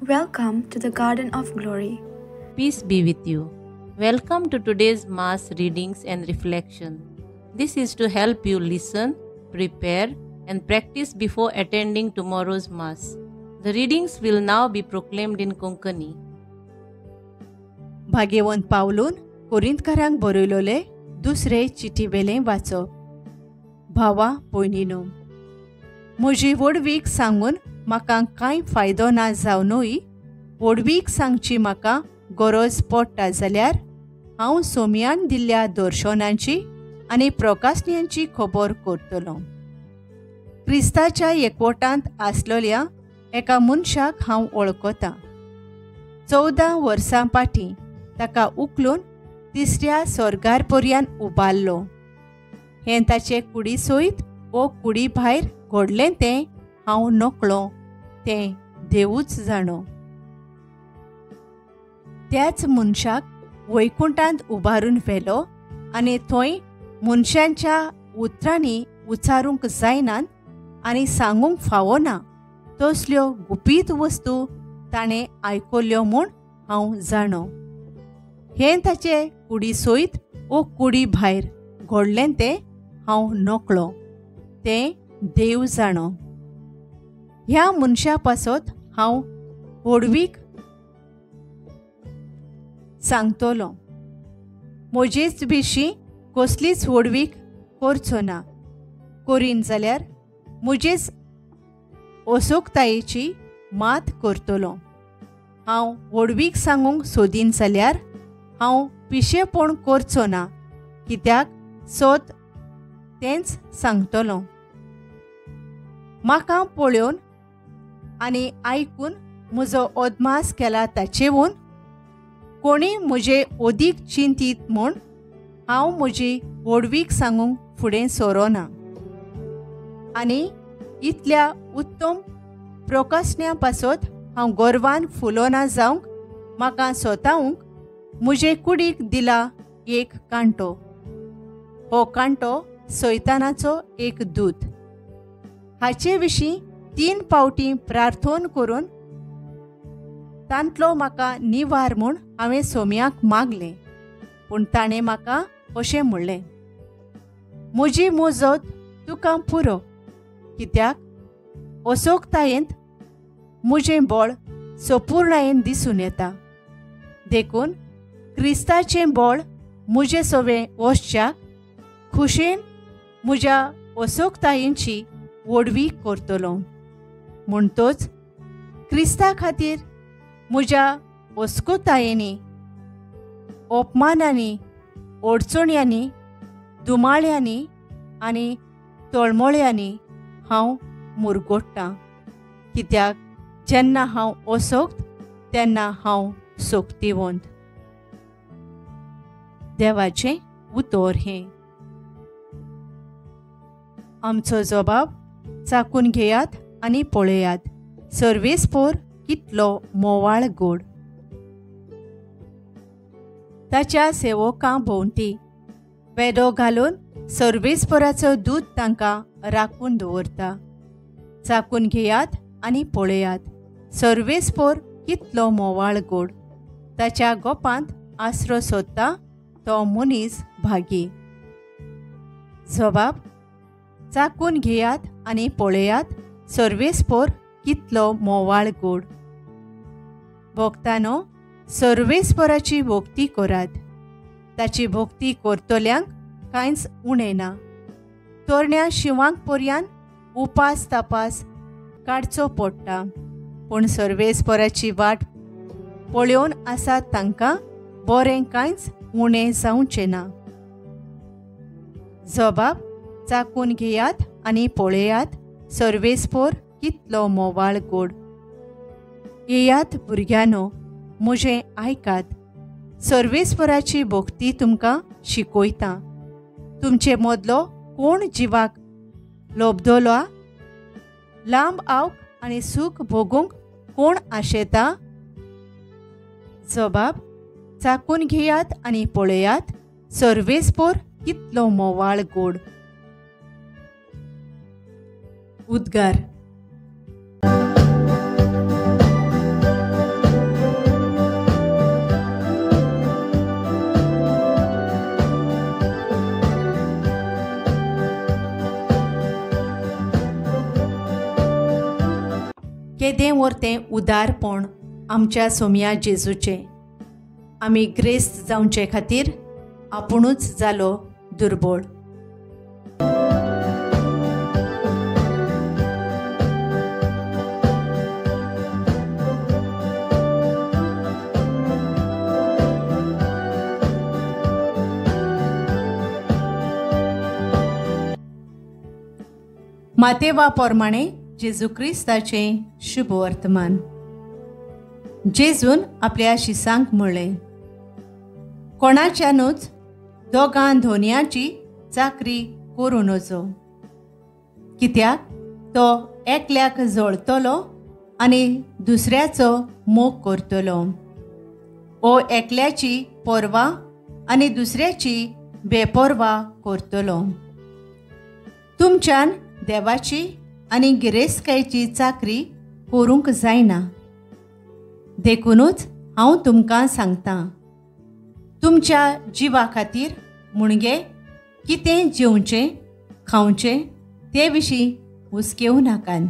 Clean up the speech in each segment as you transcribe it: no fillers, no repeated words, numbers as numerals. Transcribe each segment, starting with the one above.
Welcome to the Garden of Glory. Peace be with you. Welcome to today's Mass readings and reflection. This is to help you listen, prepare, and practice before attending tomorrow's Mass. The readings will now be proclaimed in Konkani. भाग्यवंत पावलून कोरिंतकारांक बरयलोले दुसरे चिटीवेलें वाचप. भावा भयणीनो, म्हजी व्हडवीक सांगून म्हाका कांय फायदो ना जावनूय व्हडवीक सांगची म्हाका गरज पडटा जाल्यार हांव सोमयान दिल्ल्या दर्शनांची आनी प्रकाशण्यांची खबर करतलो. क्रिस्ताच्या एकवटांत आसलेल्या एका मनशाक हांव वळखतां. 14 वर्सां फाटीं ताका उखलून तिसऱ्या स्वर्गार पर्यान उबारलो. हें ताचे कुडी सयत वो कुडी भायर घडलें तें हांव नकळो, तें देवूच जाणो. त्याच मनशाक वैकुंठांत उबारून व्हेलो आनी थंय मनशांच्या उतरांनी उच्चारूंक जायनात आनी सांगूंक फावना तसल्यो गुपीत वस्तू ताणें आयकल्यो म्हूण हांव जाणो. हें ताचे कुडी सयत वो कुडी भायर घडलें तें हांव नकळो, तें देव जाणो. ह्या मनशा पासत हांव व्हडवीक सांगतलो. म्हजेच विशीं कसलीच व्हडवीक करचो ना, करीन जाल्यार म्हजेच असोकतायेची मात करतलो. हांव व्हडवीक सांगूंक सोदीन जाल्यार हांव पिशेपण करचो ना, कित्याक सत तेंच सांगतलो. म्हाका पळोवन आनी आयकून म्हजो अदमास केला ताचेवून कोणी म्हजे अदीक चिंतीत म्हूण हांव म्हजी व्हडवीक सांगूंक फुडें सरोना. आनी इतल्या उत्तम प्रकाशण्या पासत हांव गर्वान फुलोना जावंक म्हाका स्वतावंक म्हजे कुडीक दिला एक कांटो. हो कांटो सैतानाचो एक दूत. हाचे विशीं 3 फावटीं प्रार्थन करून तांतलो म्हाका निवार म्हूण हांवें सोमयाक मागलें, पूण ताणें म्हाका अशें म्हणलें, म्हजी मुजत तुका पुरो, कित्याक असोकतायेंत म्हजें बळ सपुर्णायेन दिसून येता. देखून क्रिस्ताचें बळ म्हजे सवें वसच्याक खुशेन म्हज्या असोकतायेंची व्हडवीक करतलो. म्हणटोच क्रिस्ता खातीर म्हज्या अस्कुतायेंनी, अपमानांनी, अडचण्यांनी, दुमाळ्यांनी आनी तळमळ्यांनी हांव मुरगोट्टां, कित्याक जेन्ना हांव असोक्त तेन्ना हांव सोक्तिवंत. देवाचें उतर हें. आमचो जबाब चाकून घेयात आनी पळयात, सर्वेस्पोर कितलो मोवाळ गोड. ताच्या सेवकां भोंवती वेदो घालून सर्वेस्पोराचो दूत तांकां राखून दवरता. चाकून घेयात आनी पळयात, सर्वेस्पोर कितलो मोवाळ गोड. ताच्या गोपांत आसरो सोदता तो मनीस भागी. जबाब चाकून घेयात आनी पळयात, सर्वेस्पोर कितलो मोवाळ गोड. भोक्तानो, सर्वेस्पोराची भोक्ती करात. ताची भोक्ती करतल्यांक कांयच उणें ना. तरण्या शिंवांक पर्यान उपास तपास काडचो पडटा, पूण सर्वेस्पोराची वाट पळोवन आसा तांकां बरें कांयच उणें जावचें ना. जबाब चाकून घेयात आनी पळयात, सर्वेस्पोर कितलो मोवाळ गोड. येयात भुरग्यांनो, म्हजें आयकात. सर्वेस्पोराची भक्ती तुमकां शिकयता. तुमचे मदलो कोण जिवाक लोबदलो, लांब आवक आनी सूख भोगूंक कोण आशेता? जबाब चाकून घेयात आनी पळयात, सर्वेस्पोर कितलो मोवाळ गोड. उद्गार. केदें व्हर तें उदारपण आमच्या सोमया जेजूचें. आमी ग्रेस्त जावचे खातीर आपुणूच जालो दुर्बळ. मातेवा प्रमाणे जेजू क्रिस्ताचें शुभ वर्तमान. जेजून आपल्या शिसांक म्हणलें, कोणाच्यानूच दोगां धोनयांची चाकरी करूं नजो, कित्याक तो एकल्याक जळतलो आनी दुसऱ्याचो मोग करतलो, ओ एकल्याची पर्वा आनी दुसऱ्याची बेपर्वा करतलो. तुमच्यान देवाची आनी गिरेस्तकायेची चाकरी करूंक जायना. देखुनूच हांव तुमकां सांगतां, तुमच्या जिवा खातीर मुणगे कितें जेवचें खावचें ते विशीं हुसकेवं नाकात.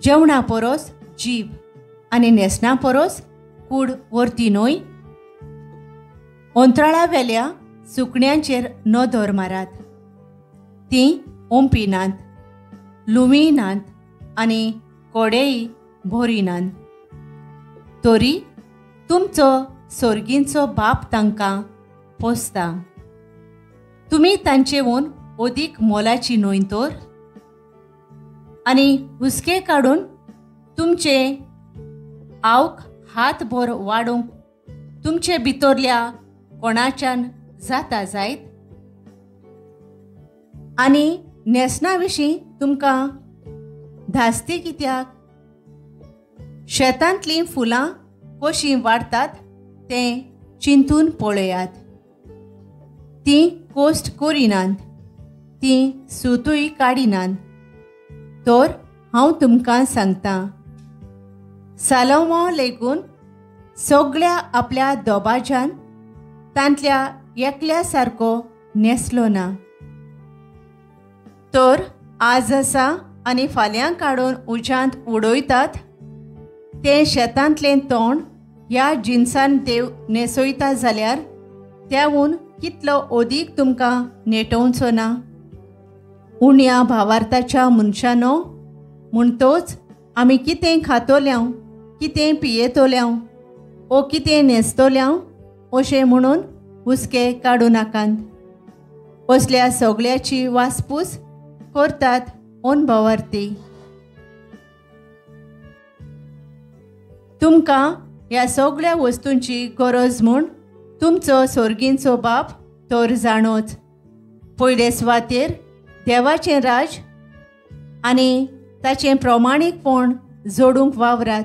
जेवणा परस जीव आनी न्हेसणा परस कूड व्हरती न्हय? अंतराळा वेल्या सुकण्यांचेर नदर मारात, तीं ओंपिनात, लुविनात आनी कोडेय भरिनात, तरी तुमचो सोर्गींचो बाप तांकां पोसता. तुमी तांचेवून अदीक मोलाची न्हय तर? आनी हुस्के काडून तुमचे आवक हातभर वाडोवंक तुमचे भितरल्या कोणाच्यान जाता जायत? आनी न्हेसणा विशीं तुमकां धास्ती कित्याक? शेतांतलीं फुलां कशीं वाडटात तें चिंतून पळयात. तीं कोश्ट करिनात, तीं सुतूय काडिनात. तर हांव तुमकां सांगतां, सालोमो लेगून सगळ्या आपल्या दोबाज्यान तांतल्या एकल्या सारको न्हेसलो ना. तर आज आसा आनी फाल्यां काडून उज्यांत उडयतात तें शेतांतलें तोंड ह्या जिनसान देव न्हेसयता जाल्यार त्यावून कितलो अदीक तुमकां नेटोवचो ना? उण्या भावार्थाच्या मनशानो, म्हणटोच आमी कितें खातोल्यांव, कितें पियेतोल्यांव ओ कितें न्हेसतोल्यांव अशें म्हणून हुस्के काडूं नाकात. असल्या सगळ्याची वासपूस करतात अनभावार्थी. तुमकां ह्या सगळ्या वस्तूंची गरज म्हूण तुमचो सोर्गींचो बाप तर जाणोच. पयले सुवातेर देवाचें राज आनी ताचें प्रमाणीकपण जोडूंक वावरात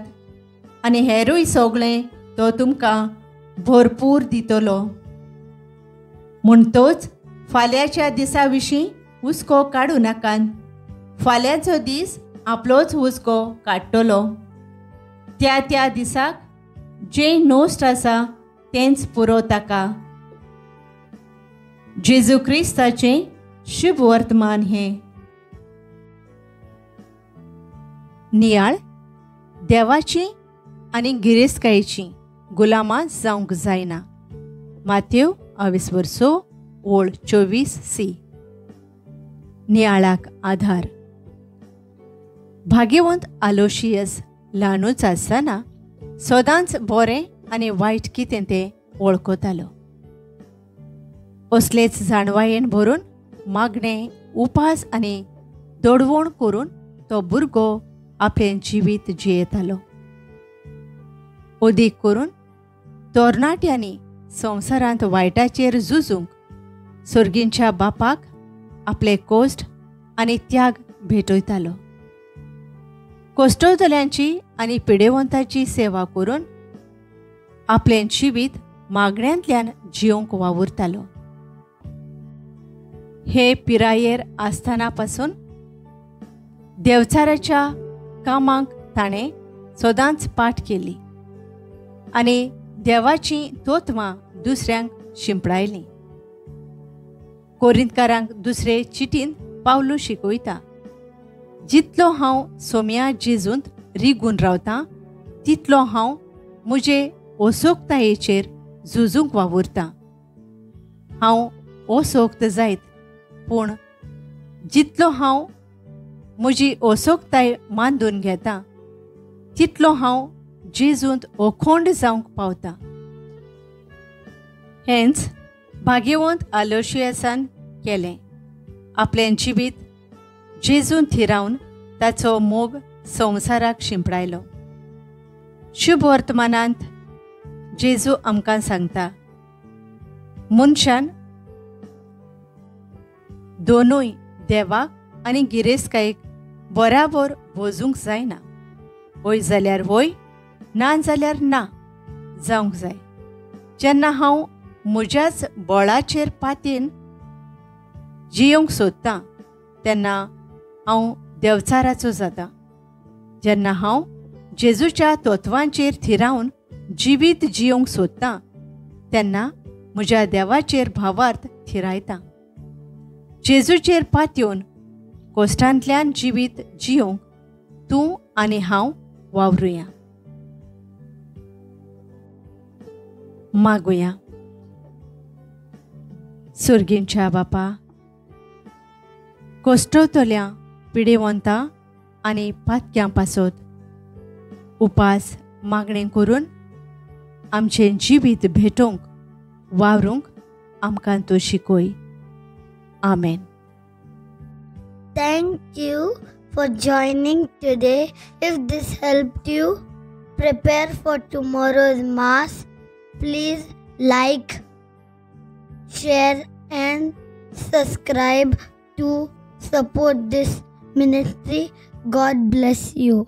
आनी हेरूय सगळें तो तुमकां भरपूर दितलो. म्हणटोच फाल्यांच्या दिसा विशीं हुस्को काडूं नाकात. फाल्यांचो दीस आपलोच हुस्को काडटलो. त्या त्या दिसाक जें नोस्ट आसा तेंच पुरो ताका. जेजू क्रिस्ताचें शुभ वर्तमान हें. नियाळ देवाची आनी गिरेस्तकायेची गुलामां जावंक जायना. मातेव 22 ओळ 24c. नियाळाक आधार. भाग्यवंत आलोशियस ल्हानूच आसतना सदांच बरें आनी वायट कितें तें वळखतालो. असलेच जाणवायेन भरून मागणें, उपास आनी दडवण करून तो भुरगो आपलें जिवीत जियेतालो. अदीक करून तरणाट्यांनी संवसारांत वायटाचेर झुजूंक सोर्गींच्या बापाक आपले कोश्ट आनी त्याग भेटयतालो. कोश्टवतल्यांची आनी पिडेवंताची सेवा करून आपलें जिवीत मागण्यांतल्यान जिवंक वावुरतालो. हे पिरायेर आसतना पासून देवचाराच्या कामाक ताणें सदांच पाठ केली आनी देवाचीं तत्वां दुसऱ्यांक शिंपडायलीं. कोरिंतकारांक दुसरे चिटीन पावलू शिकयता, जितलो हांव सोम्या जेजूंत रिगून रावतां तितलो हांव म्हजे ओसोक्तायेचेर झुजूंक वावुरतां. हांव ओसोक्त जायत, पूण जितलो हांव म्हजी ओसोक्ताय मांदून घेता तितलो हांव जेजूंत ओखोंड जावंक पावता. हेंच भाग्यवंत आलोशियसान केलें. आपलें जिवीत जेजून थिरावन ताचो मोग संवसाराक शिंपडायलो. शुभ वर्तमानांत जेजू आमकां सांगता, मनशान दोनूय देवाक आनी गिरेस्तकायेक बराबर भोजूंक जायना. वय जाल्यार वय, ना जाल्यार ना जावंक जाय. जेन्ना हांव म्हज्याच बळाचेर पातयेन जियोंक सोदतां तेन्ना हांव देवचाराचो जाता. जेन्ना हांव जेजूच्या तत्वांचेर थिरावन जिवीत जियोंक सोदतां तेन्ना म्हज्या देवाचेर भावार्थ थिरायता. जेजूचेर पातयेवन कोश्टांतल्यान जिवीत जियोंक तूं आनी हांव वावरुया. मागुया. सुर्गींच्या बापा, कोश्टवतल्या पिडेवंता आनी पातक्यां पासत उपास मागणें करून आमचें जिवीत भेटोवंक वावरूंक आमकां तूं शिकय. आमेन. Thank you for joining today. If this helped you prepare for tomorrow's Mass, please like, share and subscribe to support this ministry. God bless you.